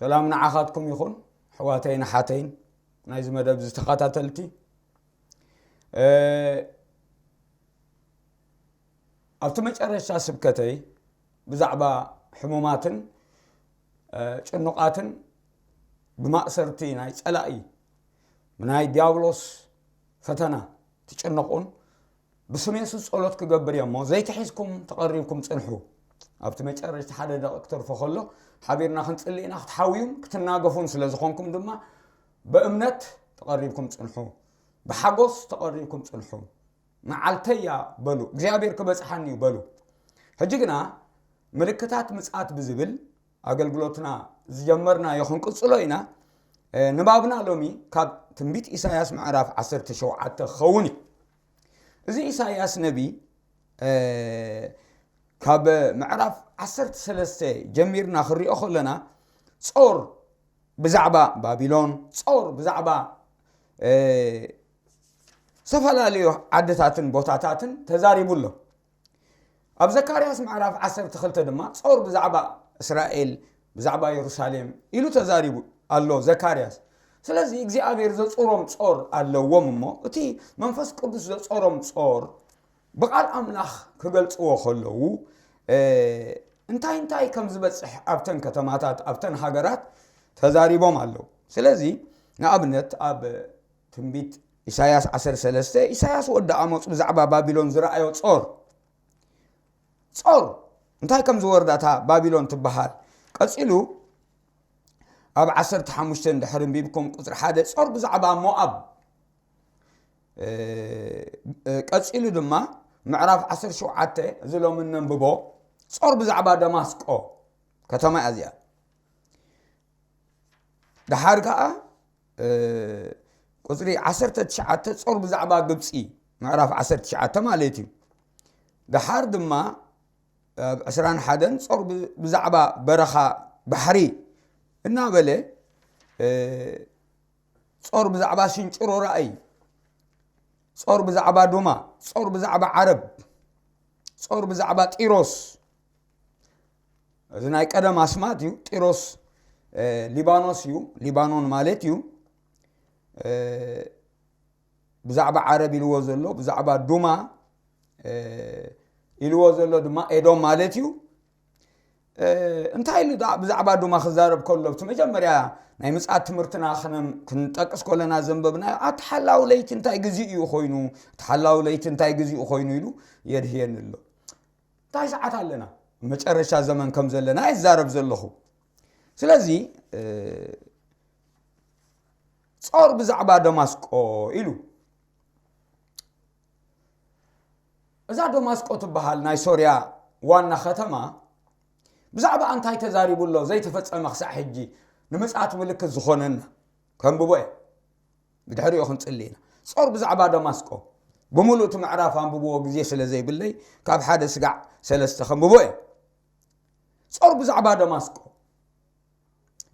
ሰላም ንዓኻትኩም ይኹን፣ ኣሕዋተይን ኣሓተይን ናይዚ መደብ ዝተኸታተልቲ። እ፣ ኣብቲ መጨረሻ ስብከተይ ብዛዕባ ሕሙማትን፣ እ፣ ጭኑቓትን ብማእሰርቲ ናይ ጸላኢ፣ ብናይ ዲያብሎስ ፈተና ትጭነቑን ብስም የሱስ ጸሎት ክገብር እየ እሞ ዘይተሒዝኩም ተቐሪብኩም ጽንሑ። ኣብቲ መጨረሽቲ ሓደ ደቂቕ ክተርፎ ከሎ ሓቢርና ክንጽሊ ኢና። ክትሓውዩን ክትናገፉን ስለ ዝኾንኩም ድማ ብእምነት ተቐሪብኩም ጽንሑ። ብሓጎስ ተቐሪብኩም ጽንሑ። መዓልተይ እያ በሉ፣ እግዚኣብሔር ክበጽሓኒ እዩ በሉ። ሕጂ ግና ምልክታት ምጽኣት ብዝብል ኣገልግሎትና ዝጀመርናዮ ክንቅጽሎ ኢና። እ፣ ንባብና ሎሚ ካብ ትንቢት ኢሳያስ ምዕራፍ ዓሰርተ ሸውዓተ ክኸውን እዩ። እዚ ኢሳያስ ነቢ፣ እ፣ ካብ ምዕራፍ ዓሰርተ ሰለስተ ጀሚርና ክንሪኦ ከለና ጾር ብዛዕባ ባቢሎን፣ ጾር ብዛዕባ፣ እ፣ ዝተፈላለዩ ዓድታትን ቦታታትን ተዛሪቡ ኣሎ። ኣብ ዘካርያስ ምዕራፍ ዓሰርተ ክልተ ድማ ጾር ብዛዕባ እስራኤል፣ ብዛዕባ የሩሳሌም ኢሉ ተዛሪቡ ኣሎ ዘካርያስ። ስለዚ እግዚኣብሔር ዘጹሮም ጾር ኣለዎም እሞ፣ እቲ መንፈስ ቅዱስ ዘጾሮም ጾር ብቓል ኣምላኽ ክገልጽዎ ከለዉ፣ እ፣ እንታይ እንታይ ከም ዝበጽሕ ኣብተን ከተማታት፣ ኣብተን ሃገራት ተዛሪቦም ኣለዉ። ስለዚ ንኣብነት ኣብ ትንቢት ኢሳያስ ዓሰርተ ሰለስተ፣ ኢሳያስ ወዲ ኣሞጽ ብዛዕባ ባቢሎን ዝረኣዮ ጾር፣ ጾር እንታይ ከም ዝወርዳ እታ ባቢሎን ትበሃል። ቀጺሉ ኣብ ዓሰርተ ሓሙሽተ እንድሕር ኣንቢብኩም ቁጽሪ ሓደ፣ ጾር ብዛዕባ ሞኣብ፣ እ፣ እ፣ ቀጺሉ ድማ ምዕራፍ ዓሰርተ ሸውዓተ፣ እዚ ሎሚ እነንብቦ፣ ጾር ብዛዕባ ደማስቆ ከተማ እያ እዚኣ። ደሓር ከኣ፣ እ፣ ቁጽሪ ዓሰርተ ትሽዓተ፣ ጾር ብዛዕባ ግብጺ፣ ምዕራፍ ዓሰርተ ትሽዓተ ማለት እዩ። ደሓር ድማ ኣብ ዕስራን ሓደን ጾር ብ-፣ ብዛዕባ በረኻ ባሕሪ እናበለ፣ እ፣ ጾር ብዛዕባ ሽንጭሮ ራእይ፣ ጾር ብዛዕባ ዱማ፣ ጾር ብዛዕባ ዓረብ፣ ጾር ብዛዕባ ጢሮስ። እዚ ናይ ቀደም ኣስማት እዩ። ጢሮስ፣ እ፣ ሊባኖስ እዩ። ሊባኖን ማለት እዩ። እ፣ ብዛዕባ ዓረብ ኢልዎ ዘሎ፣ ብዛዕባ ዱማ፣ እ፣ ኢልዎ ዘሎ ድማ ኤዶም ማለት እዩ። እ፣ እንታይ ኢሉ ደኣ ብዛዕባ ዱማ ክዛረብ ከሎ፣ እቲ መጀመርያ ናይ ምጽኣት ትምህርትና ክነም-፣ ክንጠቅስ ከለና ዘንበብናዮ፣ "ኣቲ ሓላው ለይቲ እንታይ ግዜኡ እዩ ኮይኑ? ኣቲ ሓላው ለይቲ እንታይ ግዜኡ ኮይኑ?" ኢሉ የድህየኒ ኣሎ። እንታይ ሰዓት ኣለና? መጨረሻ ዘመን ከም ዘለና ይዛረብ ዘለኹ። ስለዚ፣ እ፣ ጾር ብዛዕባ ደማስቆ ኢሉ። እዛ ደማስቆ ትበሃል ናይ ሶርያ ዋና ከተማ ብዛዕባ እንታይ ተዛሪቡ ኣሎ ዘይተፈጸመ ክሳዕ ሕጂ ንምጽኣት ምልክት ዝኾነና? ከንብቦ እየ። ብድሕሪኡ ክንጽሊ ኢና። ጾር ብዛዕባ ደማስቆ። ብምሉእ እቲ ምዕራፍ ኣንብብዎ ግዜ ስለ ዘይብለይ ካብ ሓደ ስጋዕ ሰለስተ ከንብቦ እየ። ጾር ብዛዕባ ደማስቆ።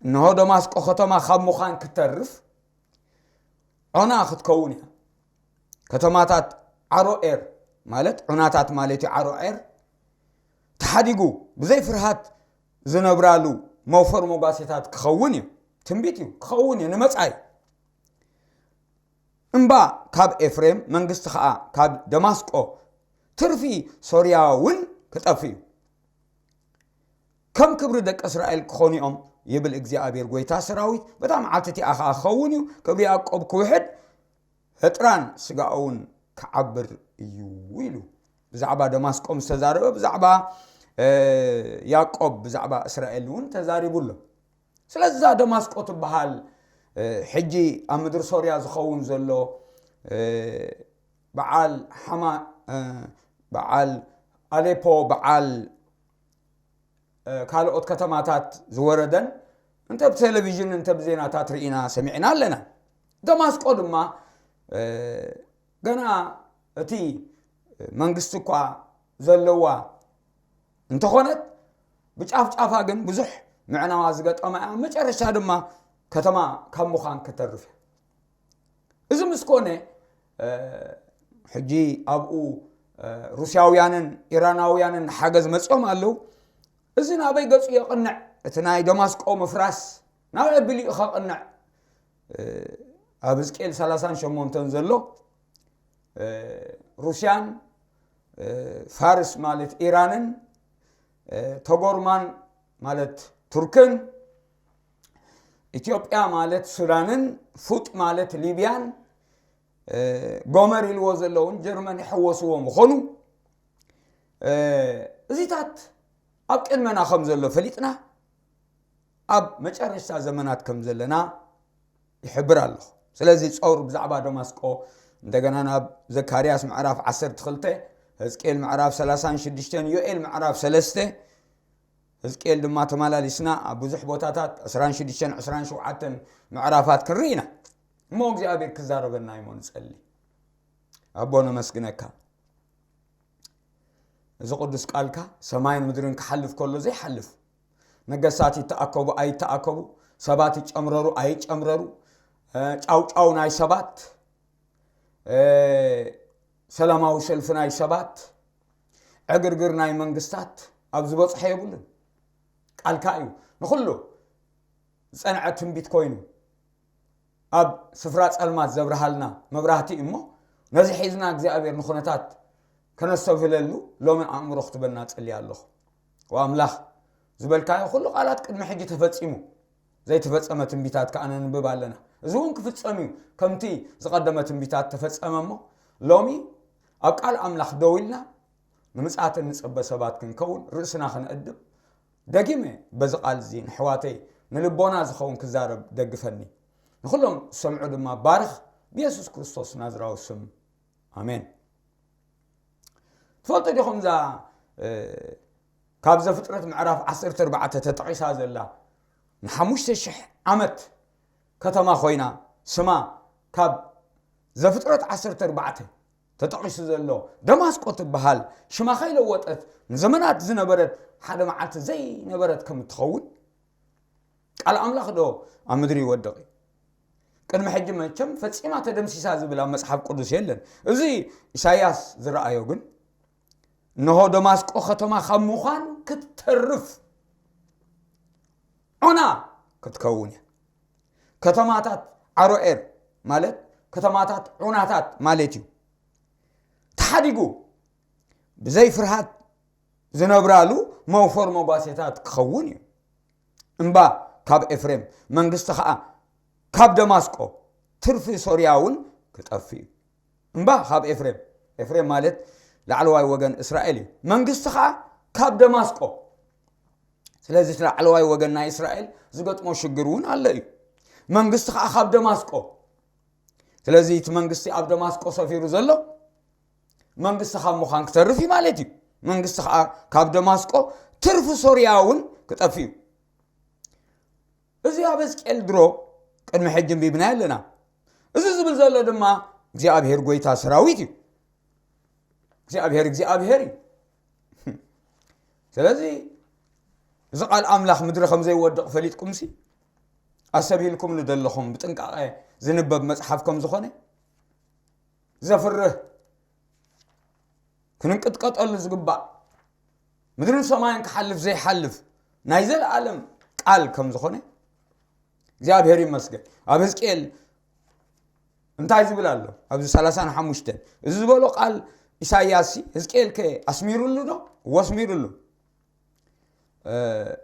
እንሆ ደማስቆ ከተማ ካብ ምዃን ክተርፍ ዖና ክትከውን እያ። ከተማታት ዓሮዔር ማለት ዑናታት ማለት እዩ። ዓሮዔር ተሓዲጉ ብዘይ ፍርሃት ዝነብራሉ መውፈር መጓሴታት ክኸውን እዩ። ትንቢት እዩ፣ ክኸውን እዩ ንመጻኢ። እምባ ካብ ኤፍሬም፣ መንግስቲ ኸኣ ካብ ደማስቆ፣ ትርፊ ሶርያ እውን ክጠፍእ እዩ። ከም ክብሪ ደቂ እስራኤል ክኾኑ እዮም ይብል እግዚኣብሔር ጐይታ ሰራዊት። በታ መዓልቲ እቲኣ ኸኣ ክኸውን እዩ፣ ክብሪ ያዕቆብ ክውሕድ፣ ህጥራን ስጋኡ እውን ክዓብር እዩ ኢሉ። ብዛዕባ ደማስቆ ምስ ተዛረበ፣ ብዛዕባ፣ እ፣ ያዕቆብ፣ ብዛዕባ እስራኤል እውን ተዛሪቡ ኣሎ። ስለዚ እዛ ደማስቆ ትበሃል፣ እ፣ ሕጂ ኣብ ምድሪ ሶርያ ዝኸውን ዘሎ፣ እ፣ በዓል ሓማ፣ እ፣ በዓል ኣሌፖ፣ በዓል፣ እ፣ ካልኦት ከተማታት ዝወረደን እንተ ብቴሌቪዥን እንተ ብዜናታት ርኢና ሰሚዕና ኣለና። ደማስቆ ድማ፣ እ፣ ገና እቲ መንግስቲ እኳ ዘለዋ እንተኾነት፣ ብጫፍ ጫፋ ግን ብዙሕ ምዕናዋ ዝገጠማ እያ። መጨረሻ ድማ ከተማ ካብ ምዃን ክተርፍ እያ። እዚ ምስ ኮነ፣ እ፣ ሕጂ ኣብኡ፣ እ፣ ሩስያውያንን ኢራናውያንን ሓገዝ መጺኦም ኣለዉ። እዚ ናበይ ገጹ የቕንዕ? እቲ ናይ ደማስቆ ምፍራስ ናብ ኣቢሊኡ ከቕንዕ ኣብ ህዝቅኤል ሰላሳን ሸሞንተን ዘሎ ሩስያን ፋርስ ማለት ኢራንን ተጎርማን ማለት ቱርክን ኢትዮጵያ ማለት ሱዳንን ፉጥ ማለት ሊብያን ጎመር ኢልዎ ዘለውን ጀርመን ይሕወስዎ ምኾኑ እዚታት ኣብ ቅድመና ከም ዘሎ ፈሊጥና ኣብ መጨረሽታ ዘመናት ከም ዘለና ይሕብር ኣለኹ። ስለዚ ጸውር ብዛዕባ ደማስቆ እንደገና ናብ ዘካርያስ ምዕራፍ ዓሰርተ ክልተ፣ ህዝቅኤል ምዕራፍ ሰላሳን ሽዱሽተን፣ ዮኤል ምዕራፍ ሰለስተ፣ ህዝቅኤል ድማ ተመላሊስና ኣብ ብዙሕ ቦታታት ዕስራን ሽዱሽተን ዕስራን ሸውዓተን ምዕራፋት ክንርኢ ኢና። እሞ እግዚኣብሔር ክዛረበና እሞ ንጸሊ። ኣቦ ነመስግነካ። እዚ ቅዱስ ቃልካ ሰማይን ምድርን ክሓልፍ ከሎ ዘይሓልፍ፣ ነገስታት ይተኣከቡ ኣይተኣከቡ፣ ሰባት ይጨምረሩ ኣይጨምረሩ፣ ጫውጫው ናይ ሰባት፣ ሰላማዊ ሰልፊ ናይ ሰባት፣ ዕግርግር ናይ መንግስታት ኣብ ዝበፅሖ የብሉን። ቃልካ እዩ ንኩሉ ዝፀንዐ ትንቢት ኮይኑ ኣብ ስፍራ ፀልማት ዘብርሃልና መብራህቲ እሞ ነዚ ሒዝና እግዚኣብሔር ንኩነታት ከነስተብህለሉ ሎሚ ኣእምሮ ክትበና ጸልየ ኣለኹ። ወኣምላኽ ዝበልካዮ ኩሉ ቃላት ቅድሚ ሕጂ ተፈጺሙ ዘይተፈጸመ ትንቢታት ከኣ ነንብብ ኣለና። እዚ እውን ክፍጸም እዩ። ከምቲ ዝቐደመ ትንቢታት ተፈጸመ እሞ ሎሚ ኣብ ቃል ኣምላኽ ደው ኢልና ንምጽኣት እንጽበ ሰባት ክንከውን ርእስና ክንዕድብ ደጊመ በዚ ቃል እዚ ንሕዋተይ ንልቦና ዝኸውን ክዛረብ ደግፈኒ። ንኹሎም ዝሰምዑ ድማ ባርኽ ብየሱስ ክርስቶስ ናዝራዊ ስም ኣሜን። ትፈልጡ ዲኹም እዛ ካብ ዘፍጥረት ምዕራፍ ዓሰርተ ኣርባዕተ ተጠቒሳ ዘላ ንሓሙሽተ ሽሕ ዓመት ከተማ ኮይና ስማ ካብ ዘፍጥረት ዓሰርተ ኣርባዕተ ተጠቒሱ ዘሎ ደማስቆ ትበሃል ሽማ ከይለወጠት ንዘመናት ዝነበረት ሓደ መዓልቲ ዘይነበረት ከም እትኸውን ቃል ኣምላኽ ዶ ኣብ ምድሪ ይወድቕ እዩ? ቅድሚ ሕጂ መቸም ፈጺማ ተደምሲሳ ዝብል ኣብ መጽሓፍ ቅዱስ የለን። እዚ ኢሳይያስ ዝረኣዮ ግን እንሆ ደማስቆ ከተማ ካብ ምዃን ክትተርፍ ዑና ክትከውን እያ። ከተማታት ዓሮኤር ማለት ከተማታት ዑናታት ማለት እዩ። ተሓዲጉ ብዘይ ፍርሃት ዝነብራሉ መውፈር መጓሴታት ክኸውን እዩ። እምባ ካብ ኤፍሬም መንግስቲ ኸዓ ካብ ደማስቆ ትርፊ ሶርያ እውን ክጠፍእ እዩ። እምባ ካብ ኤፍሬም፣ ኤፍሬም ማለት ላዕለዋይ ወገን እስራኤል እዩ። መንግስቲ ኸዓ ካብ ደማስቆ። ስለዚ እቲ ላዕለዋይ ወገን ናይ እስራኤል ዝገጥሞ ሽግር እውን ኣሎ እዩ። መንግስቲ ኸዓ ካብ ደማስቆ። ስለዚ እቲ መንግስቲ ኣብ ደማስቆ ሰፊሩ ዘሎ መንግስቲ ካብ ምዃን ክተርፍ እዩ ማለት እዩ። መንግስቲ ኸዓ ካብ ደማስቆ ትርፊ ሶርያ እውን ክጠፍእ እዩ። እዚ ኣብ ሕዝቅኤል ድሮ ቅድሚ ሕጂ ኣንቢብናዮ ኣለና። እዚ ዝብል ዘሎ ድማ እግዚኣብሔር ጎይታ ሰራዊት እዩ። እግዚኣብሔር እግዚኣብሔር እዩ። ስለዚ እዚ ቃል ኣምላኽ ምድሪ ከም ዘይወድቕ ፈሊጥኩምሲ ኣሰቢልኩም ንደለኹም ብጥንቃቐ ዝንበብ መጽሓፍ ከም ዝኾነ ዘፍርህ ክንንቅጥቀጠሉ ዝግባእ ምድርን ሰማይን ክሓልፍ ዘይሓልፍ ናይ ዘለኣለም ቃል ከም ዝኾነ እግዚኣብሔር ይመስገን። ኣብ ህዝቅኤል እንታይ ዝብል ኣሎ? ኣብዚ ሰላሳን ሓሙሽተን እዚ ዝበሎ ቃል ኢሳይያስ ህዝቅኤል ከ ኣስሚሩሉ ዶ? እወ ኣስሚሩሉ።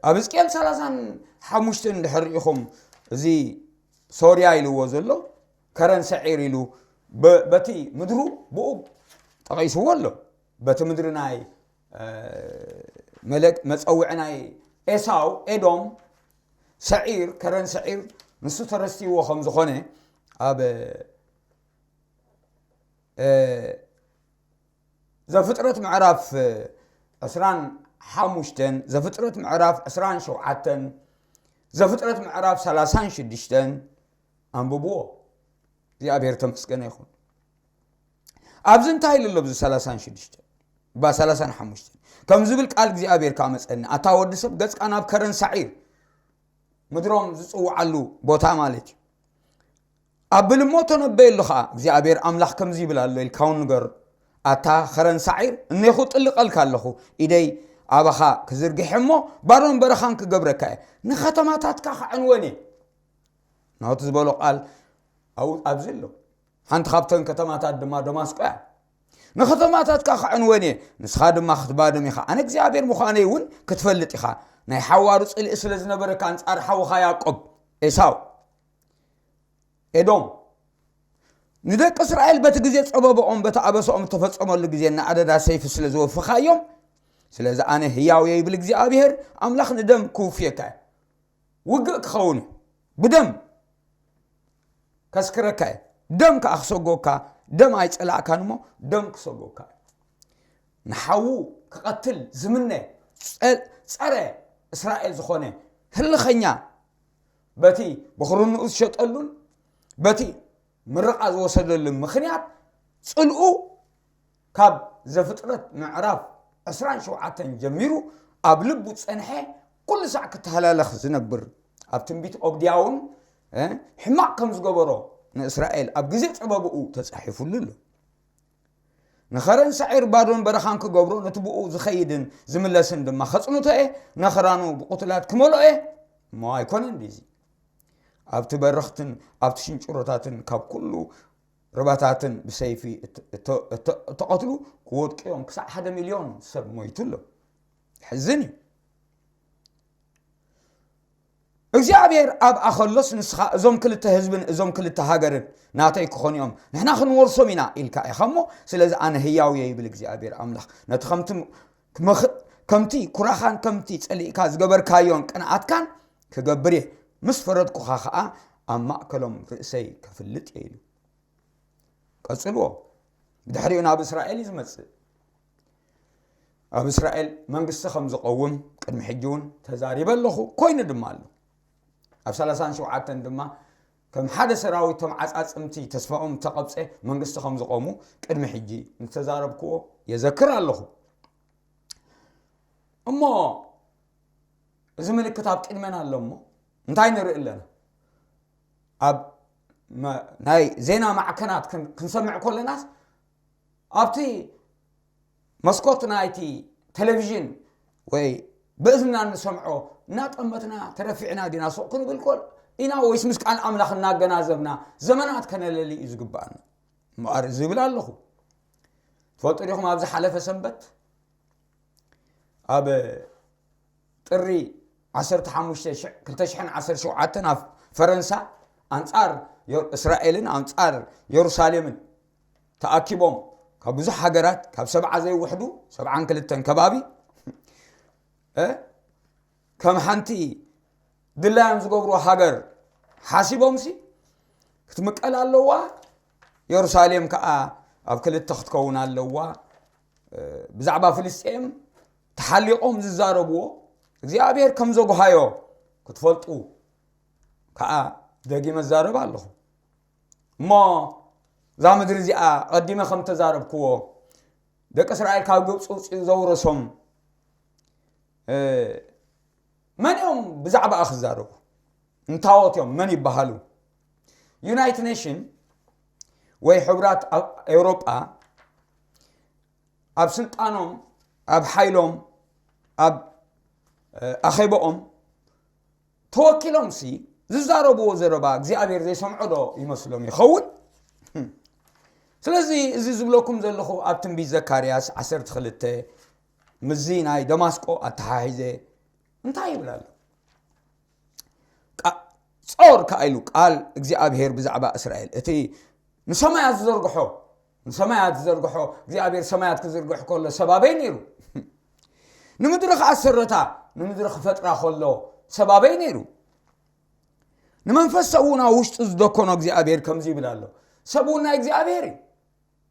ኣብ ህዝቅኤል ሰላሳን ሓሙሽተን እንድሕር ኢኹም እዚ ሶርያ ኢልዎ ዘሎ ከረን ሰዒር ኢሉ በቲ ምድሩ ብኡ ጠቒስዎ ኣሎ። በቲ ምድሪ ናይ መጸውዒ ናይ ኤሳው ኤዶም ሰዒር ከረን ሰዒር ንሱ ተረስቲዎ ከም ዝኾነ ኣብ ዘፍጥረት ምዕራፍ ዕስራን ሓሙሽተን ዘፍጥረት ምዕራፍ ዕስራን ሸውዓተን ዘፍጥረት ምዕራፍ ሰላሳን ሽዱሽተን ኣንብብዎ። እግዚኣብሔር ተመስገነ ይኹን። ኣብዚ እንታይ ኢሉ ኣሎ? ኣብዚ ሰላሳን ሽዱሽተን ባ ሰላሳን ሓሙሽተን ከም ዝብል ቃል እግዚኣብሔር ከዓ መፀኒ፣ ኣታ ወዲ ሰብ ገፅካ ናብ ከረን ሳዒር ምድሮም ዝፅውዓሉ ቦታ ማለት እዩ ኣብል እሞ ተነበየሉ ከዓ እግዚኣብሔር ኣምላኽ ከምዚ ይብል ኣሎ ኢልካ እውን ንገር። ኣታ ኸረን ሳዒር እኔኹ ጥልቐልካ ኣለኹ ኢደይ ኣባኻ ክዝርግሐ እሞ ባዶን በረኻን ክገብረካ እየ፣ ንኸተማታትካ ከዕንወን እየ። ናቱ ዝበሎ ቃል ኣብኡ ኣብዚ ኣሎ። ሓንቲ ካብተን ከተማታት ድማ ደማስቆ እያ። ንከተማታትካ ከዕንወን እየ፣ ንስኻ ድማ ክትባድም ኢኻ። ኣነ እግዚኣብሔር ምዃነይ እውን ክትፈልጥ ኢኻ። ናይ ሓዋሩ ጽልኢ ስለ ዝነበረካ ኣንጻር ሓውኻ ያዕቆብ፣ ኤሳው፣ ኤዶም፣ ንደቂ እስራኤል በቲ ግዜ ጸበብኦም፣ በቲ ኣበስኦም እተፈጸመሉ ግዜ እናኣደዳ ሰይፊ ስለ ዝወፈኻዮም፣ ስለዚ ኣነ ህያው እየ ይብል እግዚኣብሔር ኣምላኽ፣ ንደም ክውፍየካ እየ። ውግእ ክኸውን እዩ። ብደም ከስክረካ እየ። ደም ከኣ ክሰጎካ፣ ደም ኣይጸላእካን እሞ ደም ክሰጎካ እዩ። ንሓዉ ክቐትል ዝምነ ጸ-፣ ጸረ እስራኤል ዝኾነ ህልኸኛ በቲ ብኽርንኡ ዝሸጠሉን በቲ ምርቓ ዝወሰደሉን ምኽንያት ጽልኡ ካብ ዘፍጥረት ምዕራፍ ዕስራን ሸውዓተን ጀሚሩ ኣብ ልቡ ዝጸንሐ ኩሉ ሳዕ ክተሃላለኽ ዝነብር ኣብ ትንቢት ኦብድያ እውን እ፣ ሕማቕ ከም ዝገበሮ ንእስራኤል ኣብ ግዜ ጸበብኡ ተጻሒፉሉ ኣሎ። ንኸረን ሰዒር ባዶን በረኻን ክገብሮ ነቲ ብኡ ዝኸይድን ዝምለስን ድማ ከጽንቶ እየ፣ ነኽራኑ ብቁትላት ክመልኦ እየ። እሞ ኣይኮነን ድዚ ኣብቲ በረኽትን ኣብቲ ሽንጭሮታትን ካብ ኩሉ ርባታትን ብሰይፊ እተ-፣ እተ-፣ እተ-፣ እተቐትሉ ክወድቁ እዮም። ክሳዕ ሓደ ሚልዮን ሰብ ሞይቱ ኣሎ። ሕዝን እዩ። እግዚኣብሔር ኣብኣ ከሎስ ንስኻ እዞም ክልተ ህዝብን እዞም ክልተ ሃገርን ናተይ ክኾኑ እዮም፣ ንሕና ክንወርሶም ኢና ኢልካ ኢኻ እሞ፣ ስለዚ ኣነ ህያው እየ ይብል እግዚኣብሔር ኣምላኽ። ነቲ ከምቲ መኽ-፣ ከምቲ ኩራኻን ከምቲ ጸሊእካ ዝገበርካዮን ቅንኣትካን ክገብር እየ፣ ምስ ፈረድኩኻ ኸኣ ኣብ ማእከሎም ርእሰይ ከፍልጥ እየ ኢሉ። ቀጽልዎ። ብድሕሪኡ ናብ እስራኤል እዩ ዝመጽእ። ኣብ እስራኤል መንግስቲ ከም ዝቐውም ቅድሚ ሕጂ እውን ተዛሪበ ኣለኹ፣ ኮይኑ ድማ ኣሎ። ኣብ ሰላሳን ሸውዓተን ድማ ከም ሓደ ሰራዊት፣ እቶም ዓጻጽምቲ ተስፋኦም ተቐብጸ መንግስቲ ከም ዝቐሙ ቅድሚ ሕጂ ንተዛረብክዎ የዘክር ኣለኹ። እሞ እዚ ምልክት ኣብ ቅድመና ኣሎ እሞ እንታይ ንርኢ ኣለና? ኣብ መ-፣ ናይ ዜና ማዕከናት ክን-፣ ክንሰምዕ ከለናስ ኣብቲ መስኮት ናይቲ ቴሌቪዥን ወይ ብእዝንና እንሰምዖ እናጠመትና ተረፊዕና ዲና ሱቕ ክንብል ኮል ኢና ወይስ ምስ ቃል ኣምላኽ እናገናዘብና ዘመናት ከነለሊ እዩ ዝግብኣና? እምበኣር ዝብል ኣለኹ። ትፈልጡ ዲኹም ኣብዚ ሓለፈ ሰንበት ኣብ ጥሪ ዓሰርተ ሓሙሽተ ሽሕ ክልተ ሽሕን ዓሰርተ ሸውዓተን ኣብ ፈረንሳ ኣንጻር ዮ-፣ እስራኤልን ኣንጻር የሩሳሌምን ተኣኪቦም ካብ ብዙሕ ሃገራት ካብ ሰብዓ ዘይውሕዱ ሰብዓን ክልተን ከባቢ እ፣ ከም ሓንቲ ድላዮም ዝገብሩ ሃገር ሓሲቦምሲ ክትምቀል ኣለዋ፣ የሩሳሌም ከኣ ኣብ ክልተ ክትከውን ኣለዋ። እ፣ ብዛዕባ ፍልስጤም ተሓሊቖም ዝዛረብዎ እግዚኣብሔር ከም ዘጉሃዮ ክትፈልጡ ከኣ ደጊመ እዛረብ ኣለኹ። እሞ እዛ ምድሪ እዚኣ ቀዲመ ከም ተዛረብክዎ ደቂ እስራኤል ካብ ግብፂ ውፅኡ ዘውረሶም እ፣ መን እዮም ብዛዕባኣ ክዛረቡ? እንታዎት እዮም? መን ይበሃሉ? ዩናይትድ ኔሽን ወይ ሕቡራት ኣብ ኤውሮጳ ኣብ ስልጣኖም፣ ኣብ ሓይሎም፣ ኣብ እ፣ ኣኼበኦም ተወኪሎምሲ ዝዛረብዎ ዘረባ እግዚኣብሔር ዘይሰምዖ ዶ ይመስሎም ይኸውን? ስለዚ እዚ ዝብለኩም ዘለኹ ኣብ ትንቢት ዘካርያስ ዓሰርተ ክልተ ምስዚ ናይ ደማስቆ ኣተሓሒዘ እንታይ ይብል ኣሎ? ቃ-፣ ጾር ከኣ ኢሉ ቃል እግዚኣብሔር ብዛዕባ እስራኤል፣ እቲ ንሰማያት ዝዘርግሖ፣ ንሰማያት ዝዘርግሖ እግዚኣብሔር ሰማያት ክዝርግሕ ከሎ ሰብ ኣበይ ነይሩ? ንምድሪ ከኣ ዝሰረታ፣ ንምድሪ ክፈጥራ ከሎ ሰብ ኣበይ ነይሩ? ንመንፈስ ሰብ እውን ኣብ ውሽጡ ዝደኮኖ እግዚኣብሔር ከምዚ ይብል ኣሎ፣ ሰብ እውን ናይ እግዚኣብሔር እዩ።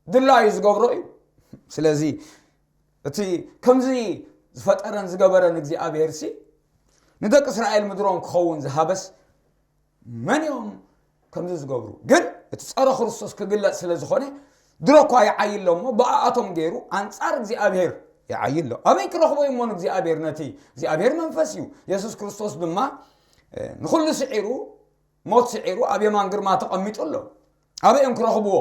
ድላዩ ዝገብሮ እዩ። ስለዚ እቲ ከምዚ ዝፈጠረን ዝገበረን እግዚኣብሔር ሲ ንደቂ እስራኤል ምድሮም ክኸውን ዝሃበስ መን እዮም ከምዚ ዝገብሩ? ግን እቲ ጸረ ክርስቶስ ክግለጽ ስለ ዝኾነ ድሮ እኳ ይዓይ ኣሎ እሞ ብኣኣቶም ገይሩ ኣንጻር እግዚኣብሔር ይዓይ ኣሎ። ኣበይ ክረኽቦ እዩ እሞ ንእግዚኣብሔር ነቲ እግዚኣብሔር መንፈስ እዩ። የሱስ ክርስቶስ ድማ እ፣ ንኹሉ ስዒሩ ሞት ስዒሩ ኣብ የማን ግርማ ተቐሚጡ ኣሎ። ኣበይ እዮም ክረኽብዎ?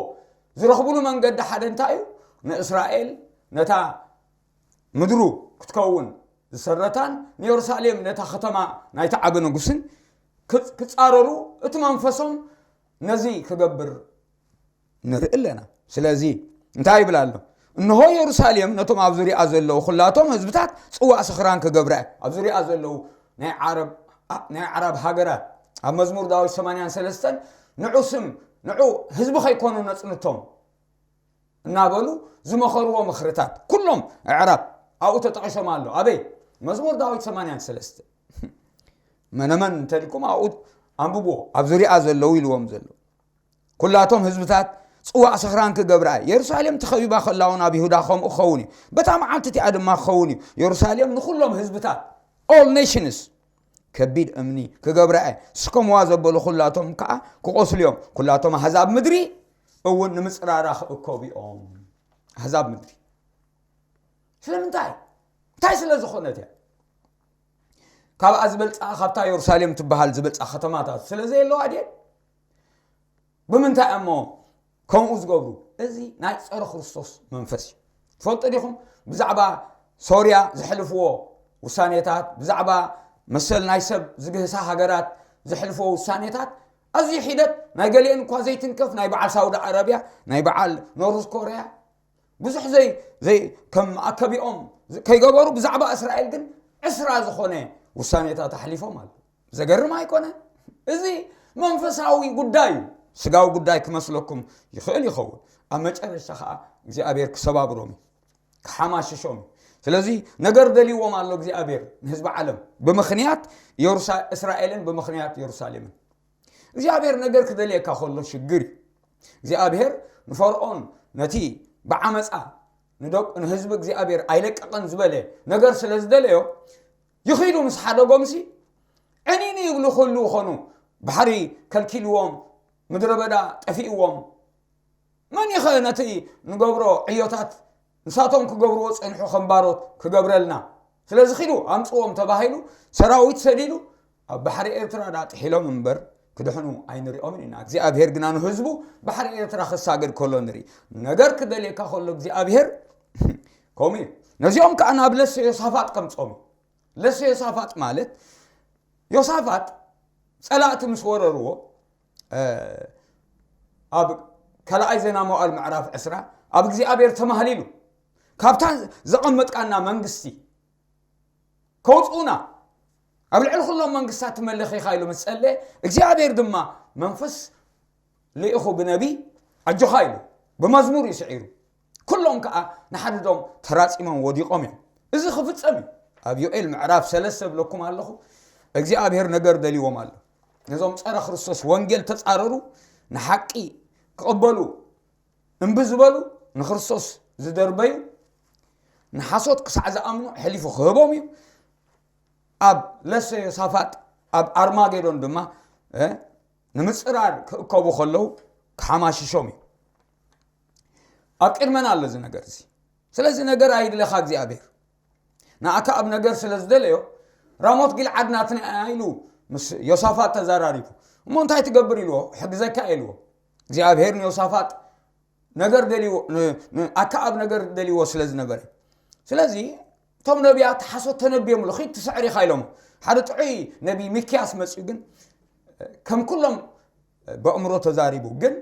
ዝረኽብሉ መንገዲ ሓደ እንታይ እዩ? ንእስራኤል ነታ ምድሩ ክትከውን ዝሰረታን ንየሩሳሌም ነታ ከተማ ናይቲ ዓቢ ንጉስን ክጻረሩ እቲ መንፈሶም ነዚ ክገብር ንርኢ ኣለና። ስለዚ እንታይ ይብል ኣሎ? እንሆ፣ የሩሳሌም ነቶም ኣብ ዙሪኣ ዘለዉ ኩላቶም ህዝብታት ጽዋእ ስኽራን ክገብራ እያ። ኣብ ዙሪኣ ዘለዉ ናይ ዓረብ ናይ ዓረብ ሃገራት፣ ኣብ መዝሙር ዳዊት ሰማንያን ሰለስተን፣ ንዑ ስም ንዑ ህዝቢ ከይኮኑ ነጽንቶም እናበሉ ዝመኸርዎ ምኽርታት ኩሎም ኣዕራብ ኣብኡ ተጠቒሶም ኣሎ። ኣበይ? መዝሙር ዳዊት ሰማንያን ሰለስተ። መነመን እንተልኩም ኣብኡ ኣንብብዎ፣ ኣብ ዙሪኣ ዘለዉ ኢልዎም ዘሎ። ኩላቶም ህዝብታት ጽዋእ ስኽራን ክገብራ እየ። የሩሳሌም ተኸቢባ ከላ እውን ኣብ ይሁዳ ከምኡ ክኸውን እዩ። በታ መዓልቲ እቲኣ ድማ ክኸውን እዩ። የሩሳሌም ንኹሎም ህዝብታት፣ all nations፣ ከቢድ እምኒ ክገብራ እየ። ስከምዋ ዘበሉ ኩላቶም ከዓ ክቆስሉ እዮም። ኩላቶም ኣህዛብ ምድሪ እውን ንምጽራራ ክእከቡ እዮም። ኣህዛብ ምድሪ። ስለምንታይ? እንታይ ስለ ዝኾነት እያ? ካብኣ ዝበልጻ፣ ካብታ የሩሳሌም ትበሃል ዝበልጻ ከተማታት ስለ ዘየለዋ ድየን? ብምንታይ እሞ ከምኡ ዝገብሩ? እዚ ናይ ጸረ ክርስቶስ መንፈስ እዩ። ትፈልጡ ዲኹም? ብዛዕባ ሶርያ ዘሕልፍዎ ውሳኔታት፣ ብዛዕባ መሰል ናይ ሰብ ዝግህሳ ሃገራት ዘሕልፍዎ ውሳኔታት፣ ኣዝዩ ሒደት፣ ናይ ገሊአን እኳ ዘይትንከፍ፣ ናይ በዓል ሳውዲ ዓረብያ፣ ናይ በዓል ኖርዝ ኮርያ፣ ብዙሕ ዘይ ዘይ ከም ኣከቢኦም ከይገበሩ፣ ብዛዕባ እስራኤል ግን ዕስራ ዝኾነ ውሳኔታት ኣሕሊፎም ኣሎ። ዘገርም ኣይኮነ? እዚ መንፈሳዊ ጉዳይ እዩ። ስጋዊ ጉዳይ ክመስለኩም ይኽእል ይኸውን። ኣብ መጨረሻ ከዓ እግዚኣብሔር ክሰባብሮም እዩ፣ ክሓማሽሾም እዩ። ስለዚ ነገር ደልይዎም ኣሎ እግዚኣብሔር ንህዝቢ ዓለም፣ ብምኽንያት የሩሳ- እስራኤልን ብምኽንያት የሩሳሌምን። እግዚኣብሔር ነገር ክደልየካ ከሎ ሽግር እዩ። እግዚኣብሔር ንፈርዖን ነቲ ብዓመፃ ንደቅ- ንህዝቢ እግዚኣብሔር ኣይለቀቐን ዝበለ ነገር ስለ ዝደለዮ፣ ይኺዱ ምስ ሓደጎምሲ ዕኒኒ ይብሉ ክህልዉ ኾኑ፣ ባሕሪ ከልኪልዎም፣ ምድረ በዳ ጠፊእዎም። መን ኢኸ ነቲ ንገብሮ ዕዮታት ንሳቶም ክገብርዎ ጸንሑ ከም ባሮት ክገብረልና? ስለዚ ኺዱ ኣምጽዎም ተባሂሉ፣ ሰራዊት ሰዲዱ፣ ኣብ ባሕሪ ኤርትራ ደኣ ጥሒሎም እምበር ክድሕኑ ኣይንሪኦምን ኢና። እግዚኣብሔር ግና ንህዝቡ ባሕሪ ኤርትራ ክሳገድ ከሎ ንርኢ። ነገር ክደልየካ ከሎ እግዚኣብሔር ከምኡ እዩ። ነዚኦም ከኣ ናብ ለሰ ዮሳፋጥ ከምጾም እዩ። ለሰ ዮሳፋጥ ማለት፣ ዮሳፋጥ ጸላእቲ ምስ ወረርዎ፣ እ፣ ኣብ ካልኣይ ዜና መዋዕል ምዕራፍ ዕስራ፣ ኣብ እግዚኣብሔር ተማህሊሉ፣ ካብታ ዘቐመጥካና መንግስቲ ከውጽኡና፣ ኣብ ልዕሊ ኩሎም መንግስታት ትመልኽ ኢኻ ኢሉ ምስ ጸለየ፣ እግዚኣብሔር ድማ መንፈስ ልኢኹ ብነቢይ ኣጆኻ ኢሉ፣ ብመዝሙር እዩ ስዒሩ። ኩሎም ከኣ ንሓድዶም ተራጺሞም ወዲቖም እዮም። እዚ ክፍጸም እዩ። ኣብ ዮኤል ምዕራፍ ሰለስተ እብለኩም ኣለኹ፣ እግዚኣብሔር ነገር ደልይዎም ኣሎ። ነዞም ጸረ ክርስቶስ ወንጌል ተጻረሩ፣ ንሓቂ ክቕበሉ እምቢ ዝበሉ፣ ንክርስቶስ ዝደርበዩ፣ ንሓሶት ክሳዕ ዝኣምኑ ኣሕሊፉ ክህቦም እዩ። ኣብ ለሰ ዮሳፋጥ፣ ኣብ ኣርማጌዶን ድማ፣ እ፣ ንምጽራር ክእከቡ ከለዉ ክሓማሽሾም እዩ። ኣብ ቅድመና ኣሎ እዚ ነገር እዚ። ስለዚ ነገር ኣይድለኻ እግዚኣብሔር። ንኣከኣብ ነገር ስለ ዝደለዮ፣ ራሞት ጊልዓድ ናትና እያ ኢሉ ምስ ዮሳፋጥ ተዘራሪቡ። እሞ እንታይ ትገብር ኢልዎ? ሕግዘካ ኢልዎ። እግዚኣብሔር ንዮሳፋጥ ነገር ደልይዎ፣ ን-፣ ንኣከኣብ ነገር ደልይዎ ስለ ዝነበረ። ስለዚ እቶም ነቢያት ሓሶት ተነብዮምሉ፣ "ኺድ ትስዕር ኢኻ" ኢሎሞ። ሓደ ጥዑይ ነቢይ ሚክያስ መጺኡ ግን ከም ኩሎም በእምሮ ተዛሪቡ። ግን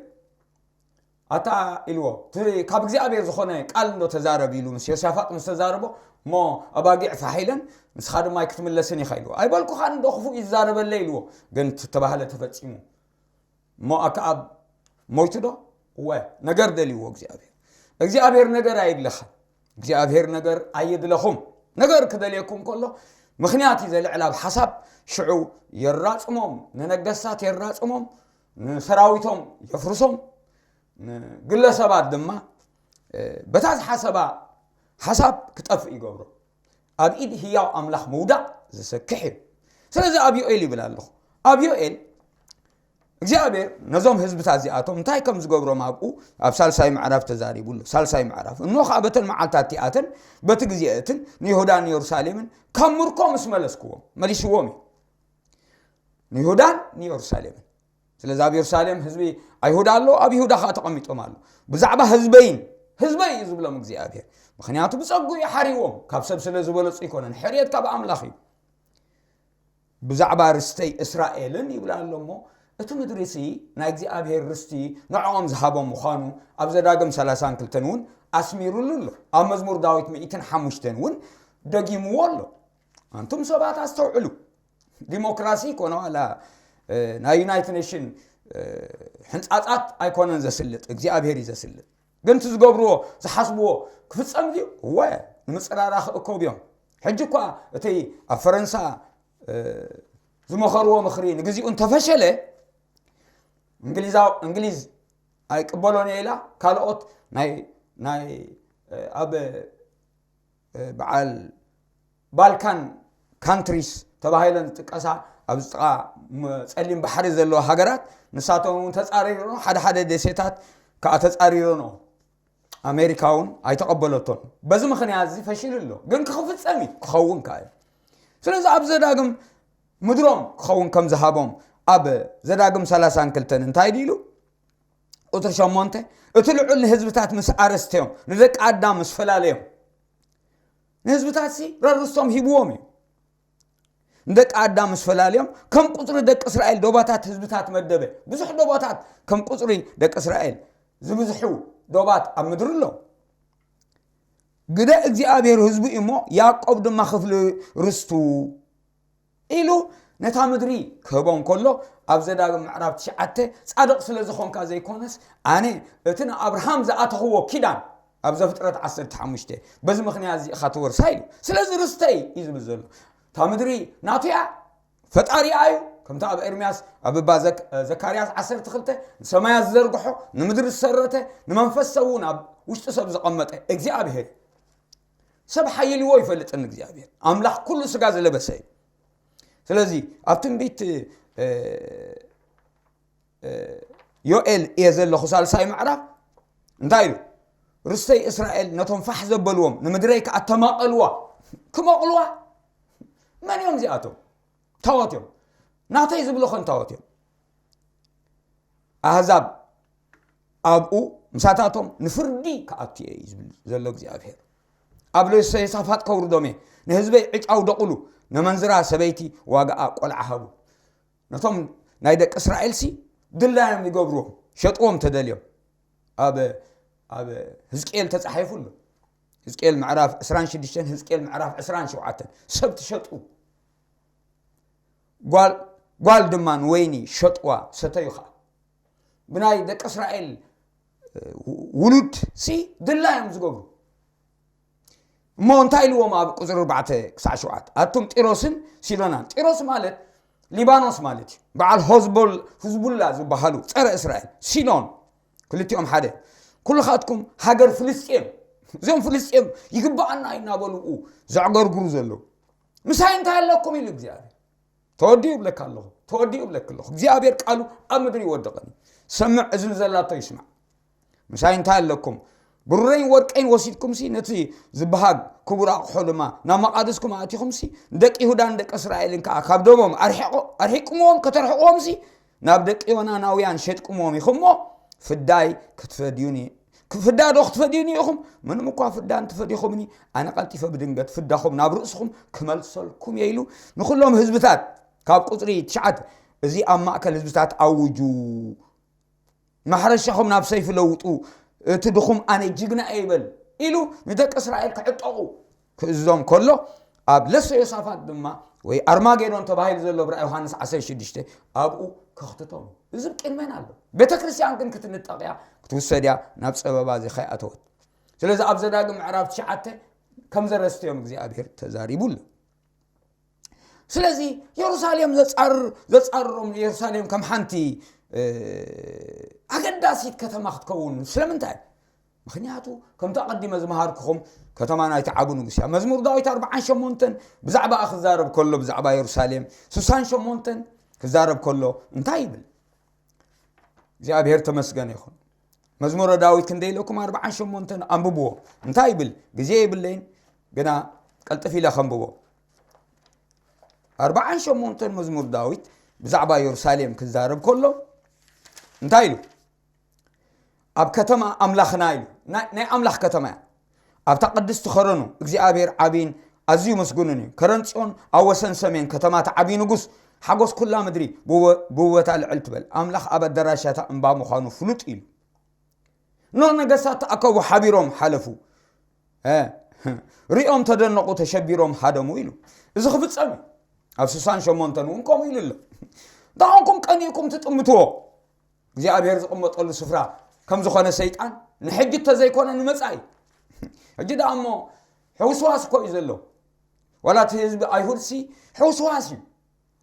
ኣታ ኢልዎ፣ "እቲ ካብ እግዚኣብሔር ዝኾነ ቃል እንዶ ተዛረብ" ኢሉ ምስ ዮሳፋጥ ምስ ተዛረቦ፣ እሞ ኣባጊዕ ፋሕ ኢለን፣ "ንስኻ ድማ ኣይክትምለስን ኢኻ" ኢልዎ። "ኣይበልኩኻን እንዶ ክፉእ ይዛረበለይ" ኢልዎ። ግን እቲ ተባህለ ተፈጺሙ። እሞ ኣከኣብ ሞይቱ ዶ? እወ፣ ነገር ደልይዎ እግዚኣብሔር። እግዚኣብሔር ነገር ኣየድለኻን። እግዚኣብሔር ነገር ኣየድለኹም። ነገር ክደልየኩም ከሎ ምኽንያት እዩ ዘልዕል ኣብ ሓሳብ። ሽዑ የራጽሞም፣ ንነገስታት የራጽሞም፣ ንሰራዊቶም የፍርሶም፣ ንግለሰባት ድማ፣ እ፣ በታ ዝሓሰባ ሓሳብ ክጠፍእ ይገብሮ። ኣብ ኢድ ህያው ኣምላኽ ምውዳቕ ዘሰክሕ እዩ። ስለዚ ኣብ ዮኤል ይብል ኣለኹ። ኣብ ዮኤል እግዚኣብሔር ነዞም ህዝብታት እዚኣቶም እንታይ ከም ዝገብሮም ኣብኡ ኣብ ሳልሳይ ምዕራፍ ተዛሪቡ ኣሎ። ሳልሳይ ምዕራፍ፣ "እንሆ ኸኣ በተን መዓልታት እቲኣተን በቲ ግዜ እትን ንይሁዳን ንየሩሳሌምን ካብ ምርኮ ምስ መለስክዎም"፣ መሊስዎም እዩ። ንይሁዳን ንየሩሳሌምን። ስለዚ ኣብ የሩሳሌም ህዝቢ ኣይሁዳ ኣሎ፣ ኣብ ይሁዳ ኸኣ ተቐሚጦም ኣሎ። ብዛዕባ ህዝበይን፣ ህዝበይ እዩ ዝብሎም እግዚኣብሔር። ምኽንያቱ ብጸጉ እዩ ሓሪዎም፣ ካብ ሰብ ስለ ዝበለጹ ኣይኮነን፣ ሕርየት ካብ ኣምላኽ እዩ። ብዛዕባ ርስተይ እስራኤልን ይብላ ኣሎ እሞ፣ እቲ ምድሪ ሲ ናይ እግዚኣብሔር ርስቲ ንዕኦም ዝሃቦም ምዃኑ ኣብ ዘዳግም ሰላሳን ክልተን እውን ኣስሚሩሉ ኣሎ። ኣብ መዝሙር ዳዊት ሚእትን ሓሙሽተን እውን ደጊምዎ ኣሎ። ኣንቱም ሰባት ኣስተውዕሉ። ዲሞክራሲ ኮነ ዋላ፣ እ፣ ናይ ዩናይትድ ኔሽን፣ እ፣ ሕንጻጻት ኣይኮነን ዘስልጥ፣ እግዚኣብሔር እዩ ዘስልጥ። ግን እቲ ዝገብርዎ፣ ዝሓስብዎ ክፍጸም ድዩ? እወ፣ ንምጽራራ ክእከቡ እዮም። ሕጂ እኳ እቲ ኣብ ፈረንሳ፣ እ፣ ዝመኸርዎ ምኽሪ ንግዚኡ እንተፈሸለ፣ እንግሊዛው-፣ እንግሊዝ ኣይቅበሎን እየ ኢላ፣ ካልኦት ናይ፣ ናይ፣ እ፣ ኣብ፣ እ፣ በዓል ባልካን ካንትሪስ ተባሂለን ዝጥቀሳ፣ ኣብ ጥቓ ም-፣ ጸሊም ባሕሪ ዘለዋ ሃገራት፣ ንሳቶም እውን ተጻሪሮኖ፣ ሓደ ሓደ ደሴታት ከኣ ተጻሪሮኖ። ኣሜሪካ እውን ኣይተቐበለቶን። በዚ ምኽንያት እዚ ፈሺሉ ኣሎ። ግን ክኽፍጸም እዩ፣ ክኸውን ከኣ እዩ። ስለዚ ኣብ ዘዳግም ምድሮም ክኸውን ከም ዝሃቦም ኣብ ዘዳግም ሰላሳን ክልተን እንታይ ድዩ ኢሉ? ቁጽሪ ሸሞንተ፣ እቲ ልዑል ንህዝብታት ምስ ኣረስተዮም፣ ንደቂ ኣዳም ምስ ፈላለዮም፣ ንህዝብታት ሲ ረርስቶም ሂብዎም እዩ። ንደቂ ኣዳም ምስ ፈላለዮም፣ ከም ቁጽሪ ደቂ እስራኤል ዶባታት ህዝብታት መደበ። ብዙሕ ዶባታት ከም ቁጽሪ ደቂ እስራኤል ዝብዝሑ ዶባት ኣብ ምድሪ ኣሎ። ግደ እግዚኣብሔር ህዝቡ እዩ እሞ፣ ያዕቆብ ድማ ክፍሊ ርስቱ ኢሉ ነታ ምድሪ ክህቦም ከሎ፣ ኣብ ዘዳግም ምዕራፍ ትሽዓተ፣ ጻድቕ ስለ ዝኾንካ ዘይኮነስ፣ ኣነ እቲ ንኣብርሃም ዝኣተኽዎ ኪዳን፣ ኣብ ዘፍጥረት ዓሰርተ ሓሙሽተ፣ በዚ ምኽንያት እዚ ኢኻ ትወርሳ ኢሉ። ስለዚ ርስተይ እዩ ዝብል ዘሎ። እታ ምድሪ ናቱ እያ፣ ፈጣሪኣ እዩ። ከምቲ ኣብ ኤርምያስ፣ ኣብ እባ ዘክ-፣ ዘካርያስ ዓሰርተ ክልተ፣ ንሰማያት ዝዘርግሖ፣ ንምድሪ ዝሰረተ፣ ንመንፈስ ሰብ እውን ኣብ ውሽጢ ሰብ ዘቐመጠ እግዚኣብሔር እዩ። ሰብ ሓይልዎ ይፈልጥን እግዚኣብሔር። ኣምላኽ ኩሉ ስጋ ዝለበሰ እዩ። ስለዚ ኣብ ትንቢት፣ እ፣ እ፣ ዮኤል እየ ዘለኹ ሳልሳይ ምዕራፍ እንታይ ኢሉ? ርስተይ እስራኤል ነቶም ፋሕ ዘበልዎም ንምድረይ ከኣ ተማቐልዋ። ክመቕልዋ? መን እዮም እዚኣቶም? ታወት እዮም። ናተይ ዝብሉ ኸ እንታወት እዮም? ኣህዛብ ኣብኡ ምሳታቶም ንፍርዲ ክኣቱ እየ እዩ ዝብል ዘሎ እግዚኣብሔር። ኣብ ርእሰ የሳፋጥ ከውርዶም እየ። ንህዝበይ ዕጫ ውደቑሉ፣ ነመንዝራ ሰበይቲ ዋጋኣ ቆልዓ ሃቡ። ነቶም ናይ ደቂ እስራኤልሲ ድላዮም ይገብርዎም፣ ሸጥዎም ተደልዮም። ኣብ፣ ኣብ ህዝቅኤል ተጻሒፉ ኣሎ። ህዝቅኤል ምዕራፍ ዕስራን ሽዱሽተን፣ ህዝቅኤል ምዕራፍ ዕስራን ሸውዓተን። ሰብ ትሸጡ። ጓል፣ ጓል ድማ ንወይኒ ሸጥዋ፣ ሰተዩ ኸኣ። ብናይ ደቂ እስራኤል፣ እ፣ ውሉድ ሲ ድላዮም ዝገብሩ። እሞ እንታይ ኢልዎም ኣብ ቁጽሪ ኣርባዕተ ክሳዕ ሸውዓተ? ኣቱም ጢሮስን ሲዶናን። ጢሮስ ማለት ሊባኖስ ማለት እዩ። በዓል ሆዝቦል-፣ ህዝቡላ ዝበሃሉ ጸረ እስራኤል። ሲዶን፣ ክልቲኦም ሓደ። ኩልኻትኩም ሃገር ፍልስጤም። እዚኦም ፍልስጤም ይግብኣና እዩ እናበሉ ዘዕገርግሩ ዘለዉ። ምሳይ እንታይ ኣለኩም ኢሉ እግዚኣብሔር። ተወዲኡ እብለካ ኣለኹ፣ ተወዲኡ እብለክ ኣለኹ። እግዚኣብሔር ቃሉ ኣብ ምድሪ ይወድቐን እዩ። ሰምዕ እዝኒ ዘላቶ ይስማዕ። ምሳይ እንታይ ኣለኩም? ብሩረይን ወርቀይን ወሲድኩምሲ፣ ነቲ ዝበሃግ ክቡር ኣቕሑ ድማ ናብ መቓድስኩም ኣእቲኹምሲ፣ ንደቂ ይሁዳን ደቂ እስራኤልን ከኣ ካብ ደሞም ኣርሒቆ-፣ ኣርሒቅኩምዎም፣ ከተርሕቅዎምሲ፣ ናብ ደቂ ዮናናውያን ሸጥኩምዎም ኢኹም እሞ፣ ፍዳይ ክትፈድዩኒ፣ ፍዳ ዶ ክትፈድዩኒ ኢኹም? ምንም እኳ ፍዳ እንተፈዲኹምኒ፣ ኣነ ቀልጢፈ ብድንገት ፍዳኹም ናብ ርእስኹም ክመልሰልኩም እየ ኢሉ ንኹሎም ህዝብታት ካብ ቁጽሪ ትሽዓተ፣ እዚ ኣብ ማእከል ህዝብታት ኣውጁ። ማሕረሻኹም ናብ ሰይፊ ለውጡ፣ እቲ ድኹም ኣነ ጅግና እየ ይበል ኢሉ ንደቂ እስራኤል ክዕጠቑ ክእዝዞም ከሎ፣ ኣብ ለሰ ዮሳፋት ድማ፣ ወይ ኣርማጌዶን ተባሂሉ ዘሎ ብራእይ ዮሃንስ ዓሰርተ ሽዱሽተ፣ ኣብኡ ከኽትቶም። እዚ ቅድመና ኣሎ። ቤተ ክርስቲያን ግን ክትንጠቕ እያ፣ ክትውሰድ እያ፣ ናብ ጸበባ እዚ ከይኣተወት። ስለዚ ኣብ ዘዳግም ምዕራፍ ትሽዓተ ከም ዘረስተዮም እግዚኣብሔር ተዛሪቡ ኣሎ። ስለዚ የሩሳሌም ዘጻርር-፣ ዘጻርሮም ንየሩሳሌም ከም ሓንቲ፣ እ፣ ኣገዳሲት ከተማ ክትከውን። ስለምንታይ? ምኽንያቱ ከምቲ ኣቐዲመ ዝመሃርኩኹም ከተማ ናይቲ ዓቢ ንጉስ እያ። መዝሙር ዳዊት ኣርብዓን ሸሞንተን ብዛዕባኣ ክዛረብ ከሎ፣ ብዛዕባ የሩሳሌም፣ ስሳን ሸሞንተን ክዛረብ ከሎ እንታይ ይብል? እግዚኣብሔር ተመስገነ ይኹን። መዝሙረ ዳዊት ክንደይ ኢለኩም ኣርብዓን ሸሞንተን ኣንብብዎ። እንታይ ይብል? ግዜ የብለይን፣ ግና ቀልጥፍ ኢለ ከንብቦ። ኣርብዓን ሸሞንተን መዝሙር ዳዊት ብዛዕባ የሩሳሌም ክዛረብ ከሎ እንታይ ኢሉ? ኣብ ከተማ ኣምላኽና ኢሉ። ናይ፣ ናይ ኣምላኽ ከተማ እያ። ኣብታ ቅድስቲ ኸረኑ እግዚኣብሔር ዓብይን ኣዝዩ ምስጉንን እዩ። ከረን ጽዮን ኣብ ወሰን ሰሜን ከተማ እቲ ዓብዪ ንጉስ፣ ሓጎስ ኩላ ምድሪ ብወ-፣ ብውበታ ልዕል ትበል። ኣምላኽ ኣብ ኣዳራሻታ እምባ ምዃኑ ፍሉጥ እዩ። ኖ ነገስታት ተኣከቡ፣ ሓቢሮም ሓለፉ። እ፣ ሪኦም ተደነቑ፣ ተሸቢሮም ሃደሙ ኢሉ። እዚ ክፍጸም እዩ። ኣብ ስሳን ሸሞንተን እውን ከምኡ ኢሉ ኣሎ። እንታይ ኾንኩም ቀኒእኩም ትጥምትዎ? እግዚኣብሔር ዝቕመጠሉ ስፍራ ከም ዝኾነ ሰይጣን ንሕጂ እንተዘይኮነ ንመጻኢ። ሕጂ ደኣ እሞ ሕውስዋስ እኮ እዩ ዘሎ። ዋላ እቲ ህዝቢ ኣይሁድሲ ሕውስዋስ እዩ።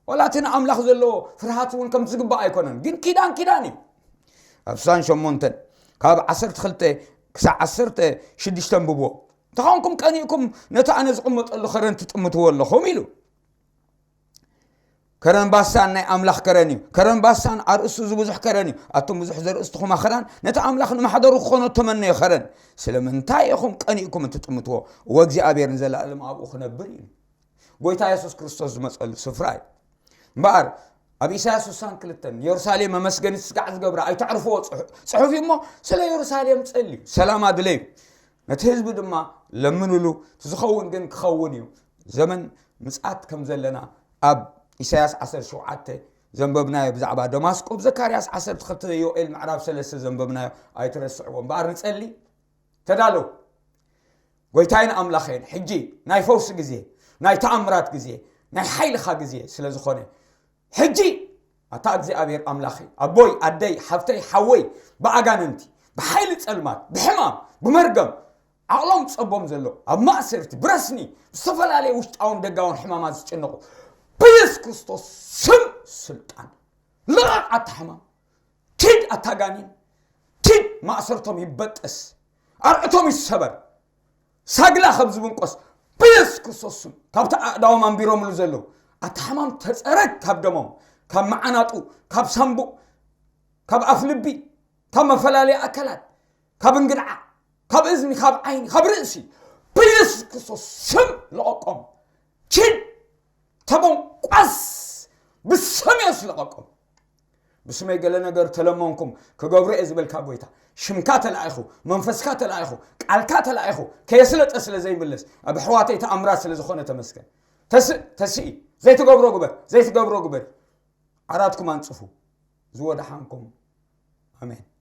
ዋላ እቲ ንኣምላኽ ዘለዎ ፍርሃት እውን ከም ዝግባእ ኣይኮነን። ግን ኪዳን ኪዳን እዩ። ኣብ ስሳን ሸሞንተን ካብ ዓሰርተ ክልተ ክሳብ ዓሰርተ ሽዱሽተ ኣንብብዎ። እንተኾንኩም ቀኒእኩም ነቲ ኣነ ዝቕመጠሉ ከረን ትጥምትዎ ኣለኹም ኢሉ። ከረን ባሳን ናይ ኣምላኽ ከረን እዩ። ከረን ባሳን ኣርእስቱ እዚ ብዙሕ ከረን እዩ። ኣቱም ብዙሕ ዘርእስትኹም ኣኽራን፣ ነቲ ኣምላኽ ንማሕደሩ ክኾኖ እተመነዮ ከረን። ስለምንታይ ኢኹም ቀኒእኩም እትጥምትዎ? ወእግዚኣብሔር ንዘለኣለም ኣብኡ ክነብር እዩ። ጎይታ የሱስ ክርስቶስ ዝመጸሉ ስፍራ እዩ። እምበኣር ኣብ ኢሳያስ ስሳን ክልተን ንየሩሳሌም መመስገኒት ስጋዕ ዝገብራ ኣይተዕርፍዎ ጽሑ-፣ ጽሑፍ እዩ እሞ፣ ስለ የሩሳሌም ጸልዩ፣ ሰላማ ድለዩ። ነቲ ህዝቢ ድማ ለምንሉ፣ እቲ ዝኸውን ግን ክኸውን እዩ። ዘመን ምጽኣት ከም ዘለና ኣብ ኢሳያስ ዓሰርተ ሸውዓተ ዘንበብናዮ ብዛዕባ ደማስቆ፣ ኣብ ዘካርያስ ዓሰርተ ክልተ፣ ዮኤል ምዕራፍ ሰለስተ ዘንበብናዮ ኣይትረስዕዎ። እምበኣር ንጸሊ፣ ተዳለዉ። ጎይታይን ኣምላኸይን፣ ሕጂ ናይ ፈውሲ ግዜ፣ ናይ ተኣምራት ግዜ፣ ናይ ሓይልኻ ግዜ ስለ ዝኾነ፣ ሕጂ ኣታ እግዚኣብሔር ኣምላኸይ፣ ኣቦይ፣ ኣደይ፣ ሓፍተይ፣ ሓወይ፣ ብኣጋንንቲ፣ ብሓይሊ ጸልማት፣ ብሕማም፣ ብመርገም፣ ዓቕሎም ጸቦም ዘሎ፣ ኣብ ማእሰርቲ፣ ብረስኒ፣ ብዝተፈላለየ ውሽጣውን ደጋውን ሕማማት ዝጭነቑ፣ ብየሱስ ክርስቶስ ስም ስልጣን፣ ልቐቕ ኣታ ሕማም፣ ኪድ ኣታ ጋኔን፣ ኪድ ማእሰርቶም ይበጠስ፣ ኣርዕቶም ይሰበር፣ ሳግላ ከም ዝብንቆስ ብየሱስ ክርስቶስ ስም፣ ካብቲ ኣእዳዎም ኣንቢሮምሉ ዘለዉ ኣታ ሕማም ተጸረግ፣ ካብ ደሞም፣ ካብ መዓናጡ፣ ካብ ሳንቡእ፣ ካብ ኣፍ ልቢ፣ ካብ መፈላለያ ኣካላት፣ ካብ እንግድዓ፣ ካብ እዝኒ፣ ካብ ዓይኒ፣ ካብ ርእሲ ብየሱስ ክርስቶስ ስም ለቐቆም። ኪድ ተበንቋስ፣ ብስም የሱስ ለቐቆም። ብስመይ ገለ ነገር ተለመንኩም ክገብሮ እየ ዝበልካ ጎይታ፣ ሽምካ ተላኢኹ፣ መንፈስካ ተላኢኹ፣ ቃልካ ተላኢኹ ከየስለጠ ስለ ዘይምለስ፣ ኣብ ኣሕዋተይ ተኣምራት ስለ ዝኾነ ተመስገን። ተስእ፣ ተስኢ፣ ዘይትገብሮ ግበር፣ ዘይትገብሮ ግበር። ዓራትኩም ኣንጽፉ። ዝወደሓንኩም። ኣሜን።